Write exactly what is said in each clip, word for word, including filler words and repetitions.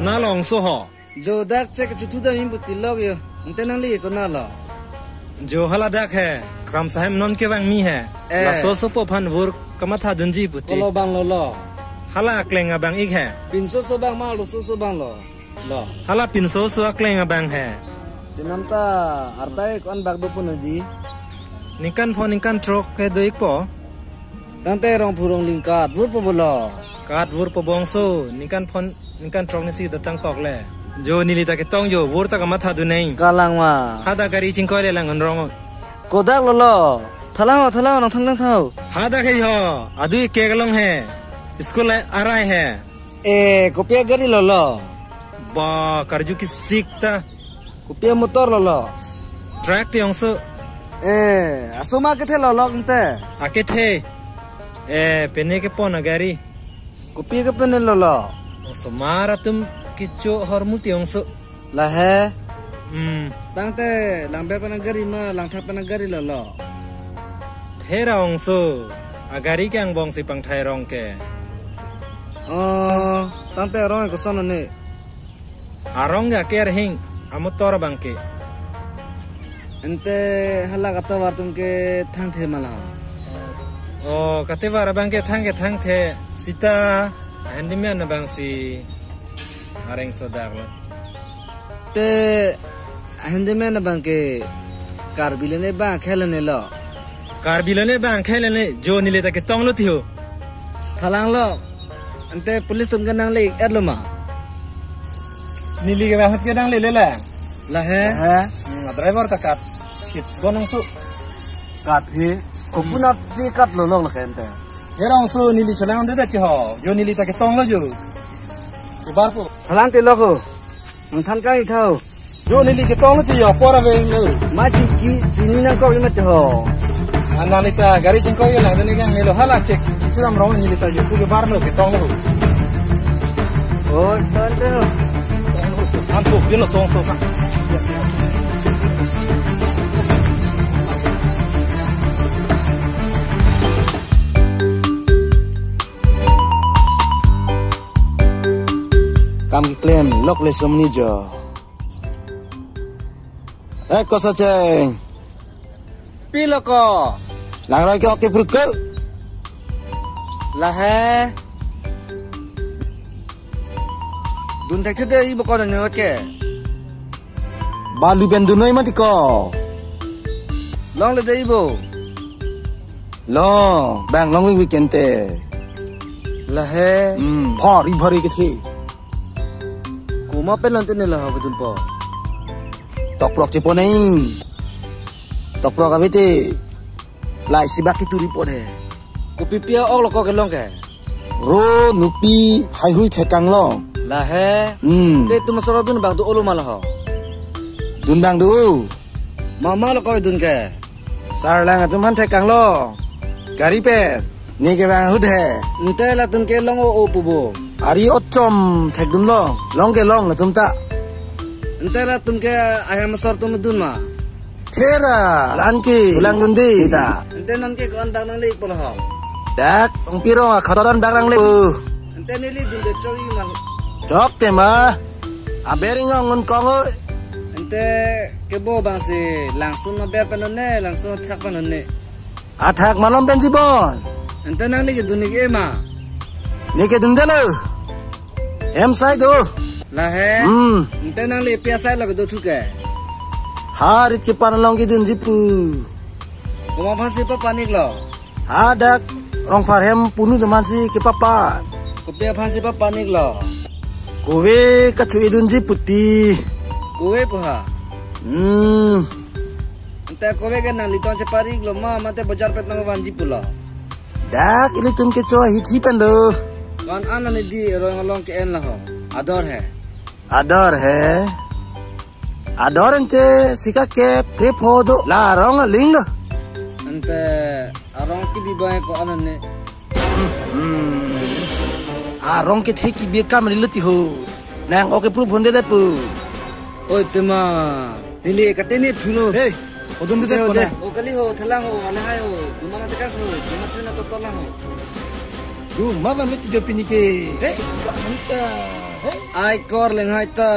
Along so ho. Jo dak chek chuthu dam in puti lok yo. Ante nangli konat lo? Jo hala dak he. Kramsa hem non kevangmi he. Eh. Laso sopo aphan vur kamathadunji puti. Kolo abang lo lo? Hala akleng abang ik he. Pinso so abang ma lo, so so abang lo? Lo. Hala pinso so akleng abang he. Chenam ta artai ko-an bak dopo nadi? Ningkan pho ningkan throk ke do ikpo. Tangte rong phurong lingkat vurpo bolo? Kat vurpo bongso, ningkan pho ningkan throk ni si datang kok le. Jo neli ta ketong jo, vur ta kamathadun neng. Kalang ma? Hadak gari chingkoi le lang anrong. Kodak lo lo? Thalang ho, thalang ho, nang thang thang thau. Hadak he ho, adu ke kalong he. School le arai he. Eh, kopi agari lo lo? Ba, karju kisik ta. Kopi amotor lo lo? Truck ti ongso. Eh, asoma kethe lo lo ante? Akethe. Eh, pene kepon agari. Kopi kepene lo lo? Osomar atum kecho ahormu ti ongso. Lahe? Hmm. Tangte langber pen agari ma, langthap pen agari lo lo? Thera ongso. Agari ke angbong si pangthai rong ke. Oh, tangte arong ke koson ne? Arong ke aker hing, amotor abang ke. Ante hala katovar atum ke thangthe ma la? Oh, katovar abang ke thang ke thangthe. Sita handyman abang si areng sodak lo. Te handyman abang ke Karbi lone bang khel ne lo? Karbi lone bang khel ne, jo neli ta ketong lo ti ho. Thalang lo. Ante police atum ke nangle-et lo ma? Neli ke bang ke nangle le la. Lahe? Lahe? Hmm, driver ta kat. Kit bonong su. Kat he. Kopuna si kat lo long la ke ante? Erong su neli chelang de da chi ho. Jo neli ta ketong lo jo. Ibar po. Thalang te lo ko. Nang than kai thau. Jo neli ketong ti yo pora veng lo. Ma chi ki, ini nangkok imat ho. Analisa gari chingkoi lang deni gang melo hala chek. Churam rong neli ta jo ku bar lo ketong lo. Oh, tante ho. Antuk dilo song song. Kam keklem lok le somni jo. Eh, ko Sacheng. Pi lo ko? Langroi ke ok ke purke. Lahe. Dun thek the ibo ko ne ke? Balu pen dun noi mati ko. Longle de ibo. Lo, bang long weekend te. Lahe. Hmm, phari phari kethe. Komat pen lon te ne la ho kedun po? Tokprok chepo neng. Tokprok ave te. Lai si bak keturi po ne. Kopi pi a-ok lo ko kelong ke? Ro nupi haihui thekang lo. Lahe. Hmm. Te itum asor dun bang do-o lo ma la ho? Dun bang do. Mama lo ko dun ke? Sarlang atum aphan thekang lo. Gari pen. Ne ke bang ahut he. Ante latum ke long o-o pu bo? Ari ochom thekdun lo. Long ke long latum ta. Ante latum ke ahem asor atum dun ma? Thera. Lan ke. Pulang dun di ta. Ante non ke ko-an bak nangle po la ho? Dak ong pirong a khatoran bak nangle. Ante neli dun de chok i ma? Chok te ma. Aber ing ong un kong o. Ante kebo bang si langsun aber pen ne, langsun thak pen ne? Athak malom pen chibon. Ante nangli kedun ik e ma? Ne kedun de lo. Hem sai do. Lahe. Hmm. Ante nangli pi asai lo kedo thu ke? Harit kepan along kedunji pu. Komat aphan si papan ik lo? Hadak rongphar hem punu atum aphan si kepapan. Kopi aphan si papan ik lo? Kove kachu-edunji pu ti. Kove pu ha? Hmm. Ante kove ke nanglitum chepari ik lo ma, mate bojar pen nangvanji pu lo? Dak ilitum kecho ahithi pen do. Van an ani di rong along ke-en la ho. Ador he. Ador he. Ador ante sika kep krep ho do la arong aling lo. Ante arong kebi bang ko-an ne? Hmm. Arong kethe kebi akam ri lo ti ho. Nang ok ke pru phonde de pu. Oi tema. Neli kate ne thuno. Hey, odun de de. O kali ho, thalang ho, ana hai ho. Dumana tekan ho. Duma chuna to tolang ho. Duma ban le ti jo pini ke. Hey, ka anta. Ai kor lenghai ta.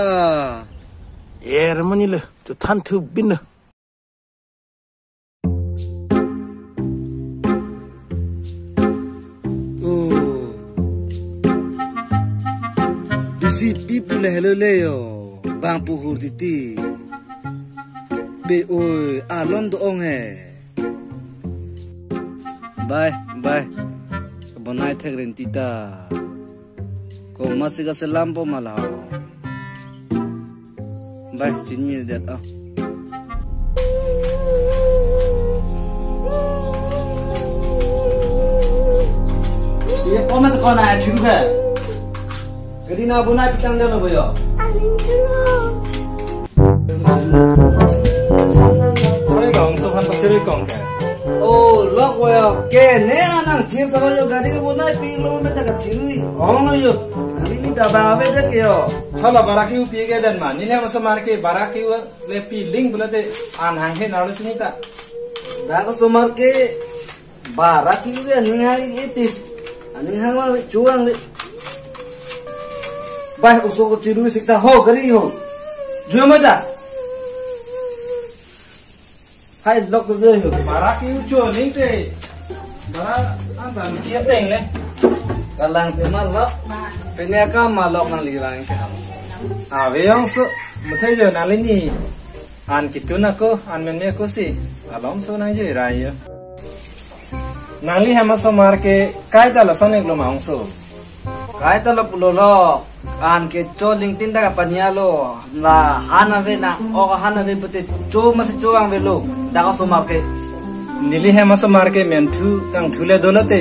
Er mani le, tu than thu bin le. Oh. Bisi pi pu le helo le yo. Bang pu hur titi. Be oi, alon do-ong he. Bai, bai. Bonai thek rin tita. Ko masih ka selam po malah. Bai, chinidet oh. Ye, koma to kona chu ke. Kadi na bonai pitang dalo boyo. Suri kong, so han pa suri kong ke. Oh, lok boyo. Ke ne anang chip to yo gari ke bonai pi lo me ta ka chiri. Ong yo. Ani ni ta ba ave de ke yo. Chala bara ke-u pi ke den ma. Neli hem osomar ke bara ke-u le pi ling bula te an hanghe na lo sini ta. Dak osomar ke bara ke-u ke aning hang iti. Aning hang ma chuang le. Bai oso ko chiru sik ta ho gari ho. Jua ma ta. Hai lok tu deh. Bara ke-u cho ning te. Bara an ta kia teng le. Kalang te ma lok. Pene ka ma lok nangli rang ke ham. Ave ong so. Muthe jo nangli ni. An kitun ako, an men me ako si. Alom so nang jo irai yo. Nangli hem osomar ke kai ta lason ik lo ma ong so. Kai ta lo pulo lo. An ke cho ling tin ta kapania lo. La han ave na, ok han ave pute cho masi cho ang velo. Dak osomar ke. Neli hem osomar ke men thu, kang thu le dolo te.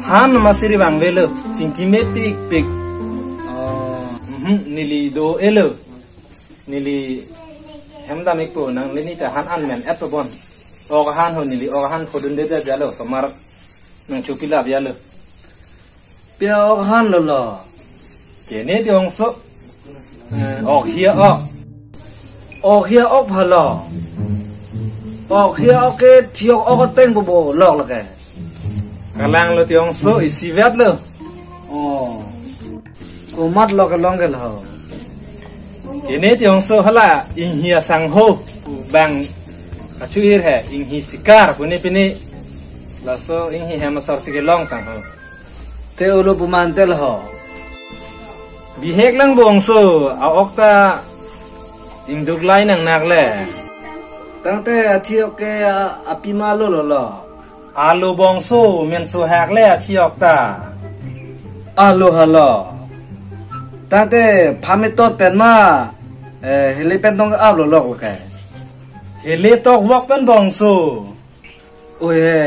Han masi ri bang velo. Chingki me pik pik. Oh. Mhm, neli do-e lo. Neli hem dam ik po nangli ni ta han an men et po bon. Ok han ho neli, ok han phodun de de jalo osomar nang chupi lap jalo. Pia ok han lo lo. Kene ti ong so. Eh, ok hia ok. Ok hia ok phalo. Ok hia ok ke thiok ok teng bobo lok lake. Kalang lo ti ong so isi vet lo. Oh. Komat lok along ke lo. Kene ti ong so hala inghi asangho bang kachuhir he inghi sikar puni pini. Laso inghi hem asar si kelong tang ho. Te ulo puman tel ho. Bihek lang bong so, a-ok ta ingduk lai nang nak le. Tangte athi ok ke a-, apima lo lo lo. Alo bong so, men so hak le athi ok ta. Alo halo. Tangte phame tot pen ma, eh, hele pen tong ap lo lok ke. Hele tok wok pen bong so. Oi he.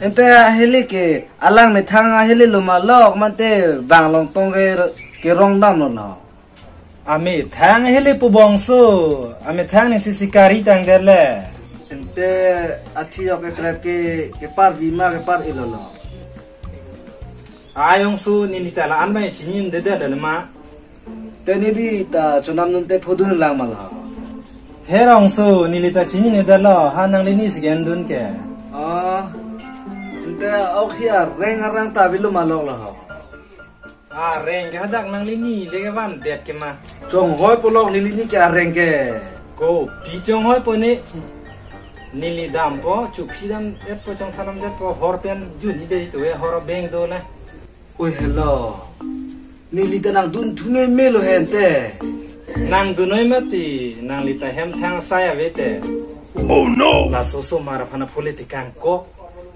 Ente ahele ke alang methang ahele lo ma lok mante bang long tong ke, ke rong dam lo na. Amethang ahele pu bong so. Amethang ni sisi kari tang der le. Ente athi ok ke krep ke, ke par vi ma ke par ilo lo. Ayong so neli ta la an mai chinin de de le ma. Te neli ta chonam nun te phodun lang ma la. Her ong so neli ta chinin de lo ha nangli ni si gen dun ke. Ah. Ente ok hi areng arang ta vilo ma lok lo. Areng ke hadak nangli ni le ke van det ke ma. Chonghoi po lok neli ni ke areng ke. Kopi chonghoi po ni. Neli dam po, chupsi dam et po chongthan dam det po hor pen jun ni de tu e hor beng do na. Oi hello. Neli ta nangdun thu meme lo hente. Nangdun noi mati, nangli ta hem thang sai ave te. Oh no. Laso osomar aphan aphule te kangkok.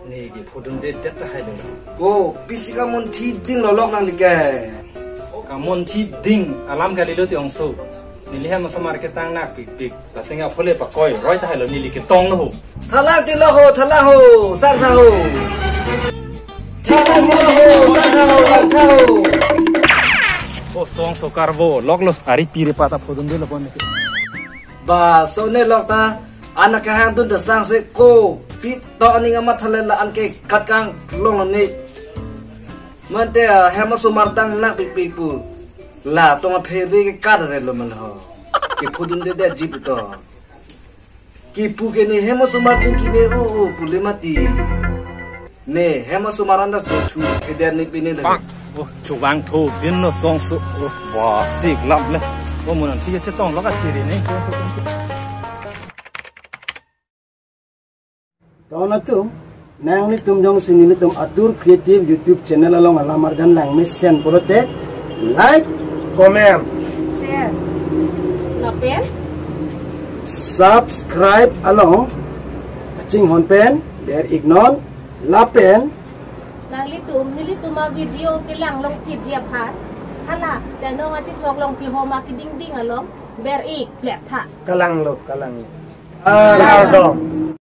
Ne ke phodun de det ta hai lo. Kopi si kamonthi ding lo lok nangli ke. Kamonthi ding alam kali lo ti ong so. Neli hem osomar ke tang nak pik pik. Lating aphule pakoi roi ta hai lo neli ke tong lo ho. Thalang ti lo ho, thalang ho, sang tha ho. Thalang ti lo ho, sang tha ho, lang tha ho. Oh, song so karvo lok lo. Ari pire pata phodun de lo pon ke. Ba, so ne lok ta, an ke hang dun ta sang se kopi to aning amat thale la an ke kat kang long lo ni. Mante, ah, hem osomar tang nak pik pik pu. La tong aphere ke kat re lo man ho. Ke phodun de de jip to. Kipu ke ne hem osomar chingki me o o pule mati. Ne hem osomar anda so thu ke der ne pine de. Oh, chuvang thu bin lo song su. Oh, wa sik lam le. Oh, mo nangphi chetong lo ka chiri ne. Ton atum, nanglitum jongsi nelitum Atur Creative YouTube channel along alam arjan langmesen pulote, like, comment, share, lapen subscribe along kachinghon pen ber iknon lapen nanglitum, nelitum avideo kelang longphi ji aphan, hala channel achithok longphi homa kedingding along ber ik plet tha. Kalang lo, kalang lo. Kardom.